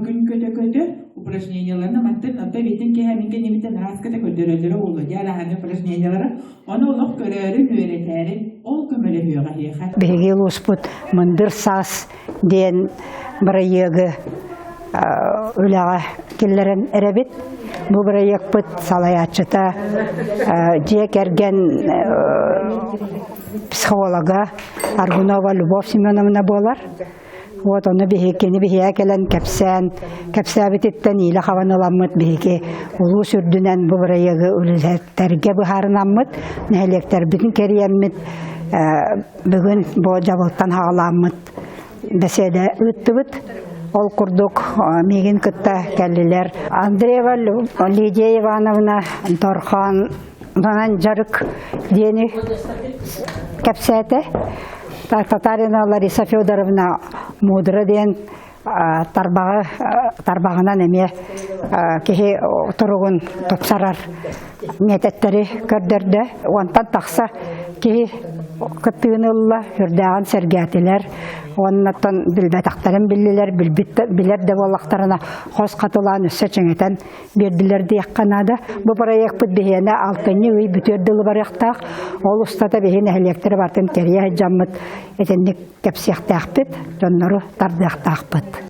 күн көтө-көтө упражненияларына мантан оттон эбиэтин киэһэ мин кэннибиттэн араас кытта көрдөрөллөрө буолуо дии арааһаны упражнениялара. Ону олох көрөөрүн, үөрэтээрин ол көмөлөһүөҕэ эһиэхэ. Биһиги улууспут Мындыр саас диэн бырайыагы үлэҕэ киллэрэн эрэбит. Бу бырайыакпыт салайааччыта дьиэ кэргэн психолога Аргунова Любовь Семеновна буолар. Вот ону биһикини биһиэхэ кэлэн кэпсээн, кэпсээбититтэн иилэ хабан ыламмыт биһиги улуус үрдүнэн бу бырайыагы үлэлэттэргэ быһаарынаммыт, нэһилиэктэрбитин кэрийэммит, бүгүн бу дьабылтан хаҕалааммыт бэсиэдэ ыыттыбыт. Ол курдук миигин кытта кэллилэр Андреева Лидия Ивановна Торхон манан дьарык диэни кэпсээтэ. Татарина Лариса Федоровна мудра диэн тарбаҕы тарбаҕынан эмиэ киһи туругун тупсарар миэтэттэри көрдөрдө. Уонтан тахса киһи кыттыыны ылла, үрдээҕин сэргээтилэр. Уоннаттан билбэтэхтэрин биллилэр, билбит билэр да буоллахтарына хос хатылаан өссө чиҥэтэн биэрдилэр диэххэ наада. Бу проекпыт биһиэнэ алтынньы ый бүтүөр дылы барыахтаах. Ол устата биһи нэһилиэктэри бартын кэрийэ сылдьаммыт итинник кэпсиэхтээхпит, дьоннору тардыахтаахпыт.